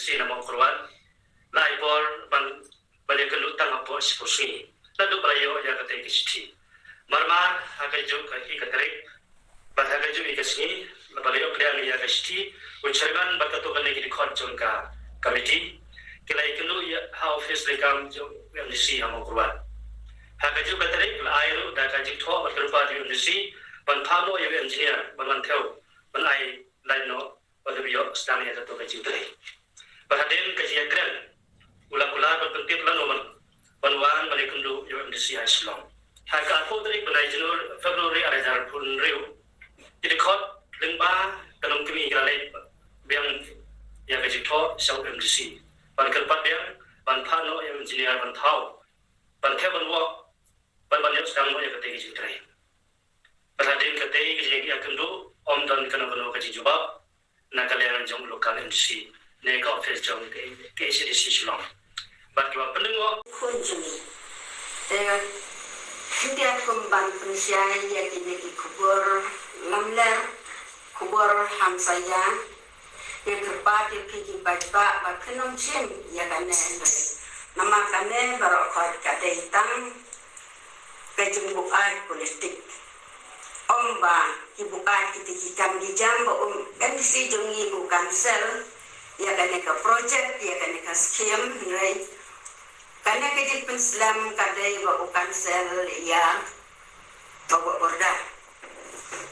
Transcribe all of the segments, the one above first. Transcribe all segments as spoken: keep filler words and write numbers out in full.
Shnong Mawkyrwat la ai bor ban ban ïakynduh tang hapoh shiphew sngi naduh ba la ïoh ïa katei ka shithi. Marmar ha kajuh ka hi ka tarik bad ha kajuh hi ka sngi ba la ïoh pdiang ïa ka shithi, u chairman bad katto katne ki dkhot jong ka committee ki la ïakynduh ïa ha office treikam jong u MDC ha Mawkyrwat. Ha kajuh ka tarik la ai ruh da ka jingthoh bad kyrpad ïa u MDC ban phah noh ïa u engineer ban wan thew ban ai lait noh ban ïoh sdang ïa kato ka jingtrei. Bad hadien ka jingïakren u la kular ban pyntip lano ban wan ban ïakynduh ïa u MDC ha Shillong. Ha ka arphew tarik bnai January, February ar hajar arphew hynriew, ki dkhot lyngba ka nongkmie ki la leit biang ïa ka jingthoh sha u MDC ban kyrpad biang ban phah noh ïa u engineer ban thaw ban thew ban wad ban ban ïoh sdang noh ïa katei ka jingtrei. Bad hadien katei ka jingïakynduh ym don kano kano ka jingjubab na ka liang jong u local MDC ne ka office jong ka KHADC Shillong. Bad kiba pynlyngngoh khun jong ngi. Te khyndiat kum ban pynshai ïa kine ki khubor lamler, khubor hamsaïa. Ïa kyrpad ïa phi ki paidbah ba phin ym shim ïa kane, namar kane baroh khoit ka dei tang ka jingbuaid politik. Ym ba ki buaid kiti ki kam ki jam ba u MDC jong ngi u cancel ïa kane ka project, ïa kane ka scheme, hynrei kane ka jingpynslem ka dei ba u cancel ïa ka work order.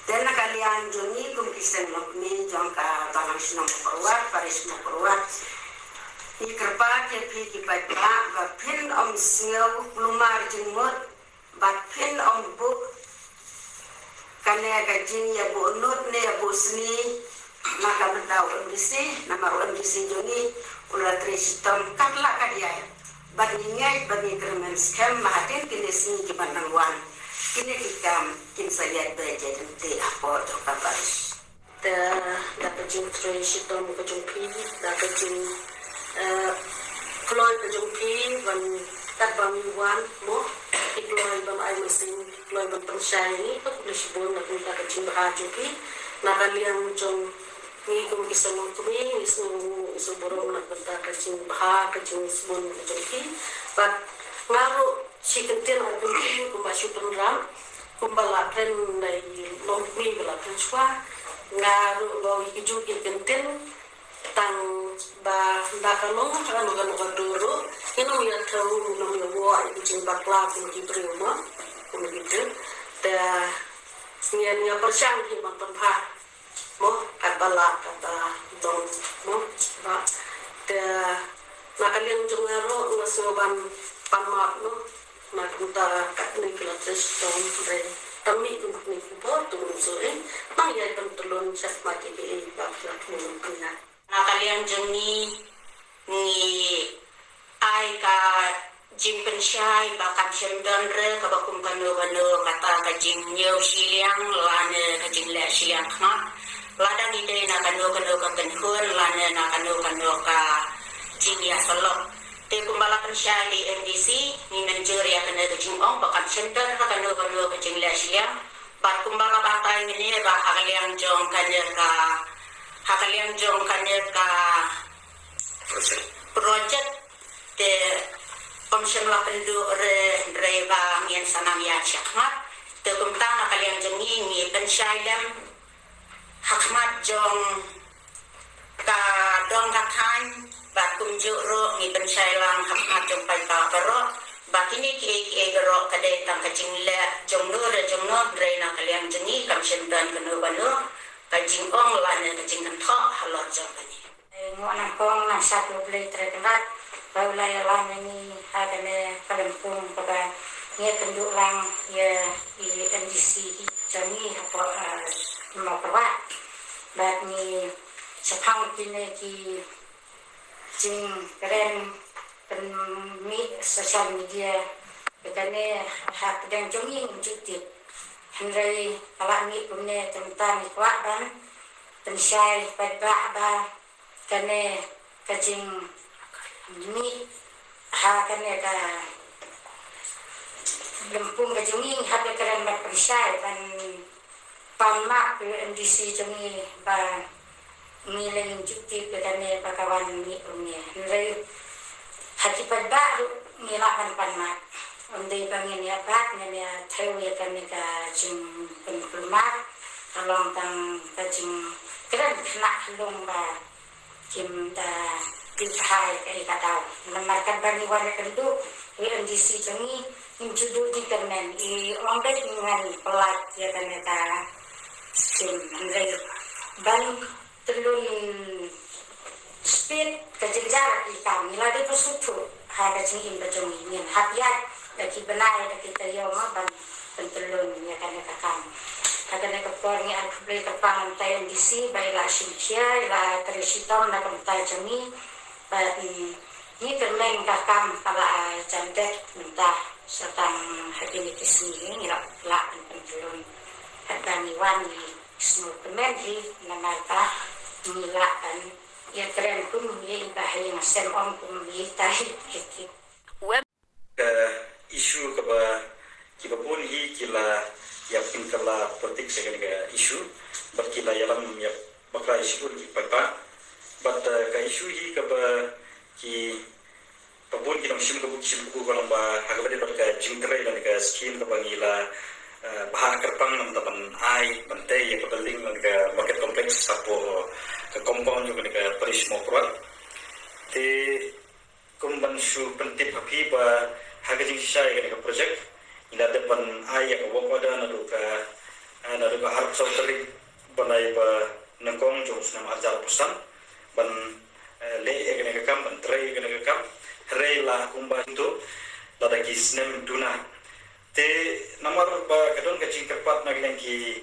Te na ka liang jong ngi kum ki seng longkmie jong ka balang shnong Mawkyrwat, parish Mawkyrwat, ngi kyrpad ïa phi ki paidbah ba phin ym sngew kulmar jingmut bad phin ym buh kane ka jingïabuh nud ne ïabuh sni na ka bynta u MDC, namar u MDC jong ngi u la trei shitom katba lah ka diai. Bad ngi ngeit bad ngi kyrmen skhem ba hadien kine sngi kiban dang wan, kine ki kam kin sa ïaid beit ïaid ryntih hapoh jong ka parish. Te da ka jingtrei shitom ka jong phi, da ka jing, eh, kloi ka jong phi ban, katba ngi wan mo, ki kloi ban ai mynsiem, ki kloi ban pynshai ïa ngi, pat khublei shibun na ka bynta ka jingbha jong phi. Na ka liang jong ngi kum ki seng longkmie, ngi sngew, ngi sngew burom na ka bynta ka jingbha, ka jingsbun ka jong phi. Bad nga ruh shi kyntien ar kyntien kumba shu pynrap, kumba la kren da i longkmie ba la kren shuwa, nga ruh nga ong ïa kajuh ki kyntien, tang ba da ka long kano kano ka dur ruh, ngin ym ïa thew, ngin ym ïa wad ïa ka jingbakla kum ki briew mo, kum ki briew. Te ngin ïa pyrshang hi ban pynbha mo, katba lah, katba dang mo, ba. Te na ka liang jong nga ruh nga sngew ban pan map mo. Na ka bynta katne ka la trei shitom, hynrei tang mih kum katne ka por, to ngin sa ïeng, tang ïa ban tylli shakhmat ïa kiei ba ki la thmu mynta. Na ka liang jong ngi, ngi ai ka jingpynshai ba kan shym don re kaba kum kano kano kata ka jingñiew shiliang lane ka jingleh shiliang khmat. Lada ngi dei na kano kano ka kynhun lane na kano kano ka jingïasyllok. Te kumba la pynshai da i MDC, ngi mynjur ïa kane ka jingong ba kan shym don re kano kano ka jingleh shiliang. Bad kumba la batai mynne ba ha ka liang jong kane ka, ha ka liang jong kane ka project te ym shym la pynduh re, hynrei ba ngin sa nang ïaid shakhmat. Te kumta na ka liang jong ngi ngi pynshai lem ha khmat jong ka dong ka thaiñ, bad kumjuh ruh ngi pynshai lang ha khmat jong paidbah baroh ba kine kiei kiei baroh ka dei tang ka jingleh jongno re jongno, hynrei na ka liang jong ngi kam shym don kano kano ka jingong lane ka jingkynthoh halor jong kane. Nguh nyngkong nyngkong sha U Blei Trai Kynrad ba u la ïalam ïa ngi ha kane ka lympung kaba ngi ïakynduh lang ïa i MDC jong ngi hapoh, eh, Mawkyrwat. Bad ngi shaphang kine ki jingkren pynmih social media, kane ha pdeng jong ngi ngim ju tip. Hynrei ka la mih kumne te mynta ngi kwah ban pynshai paidbah ba kane ka jingmih ha kane ka lympung ka jong ngi, ngi hap ïakren ban pynshai ban pan map ïa u MDC jong ngi ba Ngi la ngim ju tip ïa kane ba ka wan mih kumne. Hynrei ha ki paidbah ruh ngi lah ban pan map. Ym dei ba ngin ïa bat, ngin ïa thew ïa kane ka jingpynkulmar. Ka long tang ka jingkren khynnah khyllung ba kim da pynbha ïa ka daw. Namar katba ngi wan ïakynduh, i MDC jong ngi, ngim ju duh jingkyrmen, i ong beit ngan pyllait ïa kane ka skim, hynrei ban tyllun speed ka jynjar ki kam, ngi la dei ba sngewthuh ha ka jingim ka jong ngi, ngin hap ïaid da ki bnai da ki taïew ma ban pyntyllun ïa kane ka kam. Ha kane ka por ngi ai khublei kyrpang na ka bynta MDC ba i la shim khia, i la trei shitom na ka bynta jong ngi, bad, mm, ngi kyrmen ka kam ka la jan dep mynta, sa tang ha kine ki sngi ngi la lah ban pyntyllun. Katba ngi wan ngi sngewkmen hi namar ba ngi lah ban ïatren kum ïa i ba ha ïing ha sem, ym kum ïa i tai. Ka issue kaba kiba bun hi ki la ïa pynkylla politics ïa kane ka issue, bad ki la ïalam ïa bakla issue ki paidbah. Bad, eh, ka issue hi kaba ki ba bun ki nongshim kabu ki shim kabu ka long ba ha kaba dei bad ka jingtrei lane ka skim kaba ngi la, eh, bha kyrpang namar ban ai ban tei ïa ka building lane ka market complex hapoh ka compound jong kane ka parish Mawkyrwat. Te kum ban shu pyntip ha phi ba ha ka jingshisha ïa kane ka project ngi la dep ban ai ïa ka work order naduh ka, eh, naduh ka arphew saw tarik bnai ba nyngkong jong u snem arhajar arphew san ban, eh, leh ïa kane ka kam, ban trei ïa kane ka kam. Hynrei la kumba to lada ki snem duna. Te namar ba ka don ka jingkyrpad na ka liang ki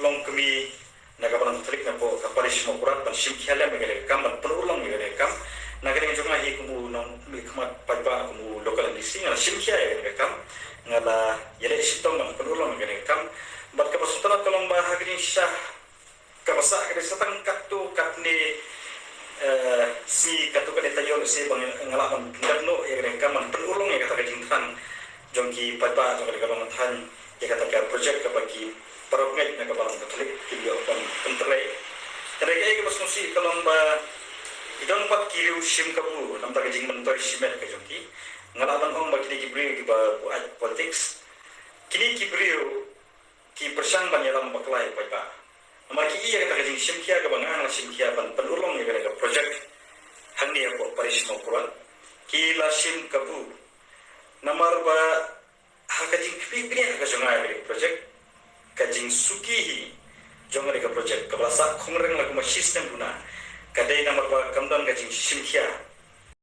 longkmie na ka balang Katholik napoh ka parish Mawkyrwat ban shim khia lem ïa kane ka kam, ban pynurlong ïa kane ka kam. Na ka liang jong nga hi kum u nongmihkhmat paidbah, kum u local MDC, nga la shim khia ïa kane ka kam, nga la ïaleh shitom ban pynurlong ïa kane ka kam. Bad kaba sngewtynnat ka long ba ha ka jingshisha kaba sah ka dei sa tang katto katne, eh, sngi, katto katne taïew lehse ba nga lah ban pyndep noh ïa kane ka kam, ban pynurlong ïa kata ka jingthrang jong ki paidbah jong kane ka long thaiñ ïa kata ka project kaba ki para bangeit na ka balang Katholik ki ïoh ban pyntrei. Hynrei kaei kaba sngewsih ka long ba ki don pat ki riew shim kabu namar ka jingmyntoi shimet ka jong ki. Nga lah ban ong ba kine ki briew kiba buaid politics, kine ki briew ki pyrshang ban ïalam bakla ïa paidbah. Namar ki i ïa kata ka jingshim khia kaba nga nga la shim khia ban pynurlong ïa kata ka project hangne hapoh parish Mawkyrwat, ki la shim kabu. Namar ba ha ka jingkyrpad bniah ka jong nga ïa kata ka project, ka jingsuki hi jong kata ka project kaba la sah khongryng la kumba shisnem duna, ka dei namar ba kam don ka jingshim khia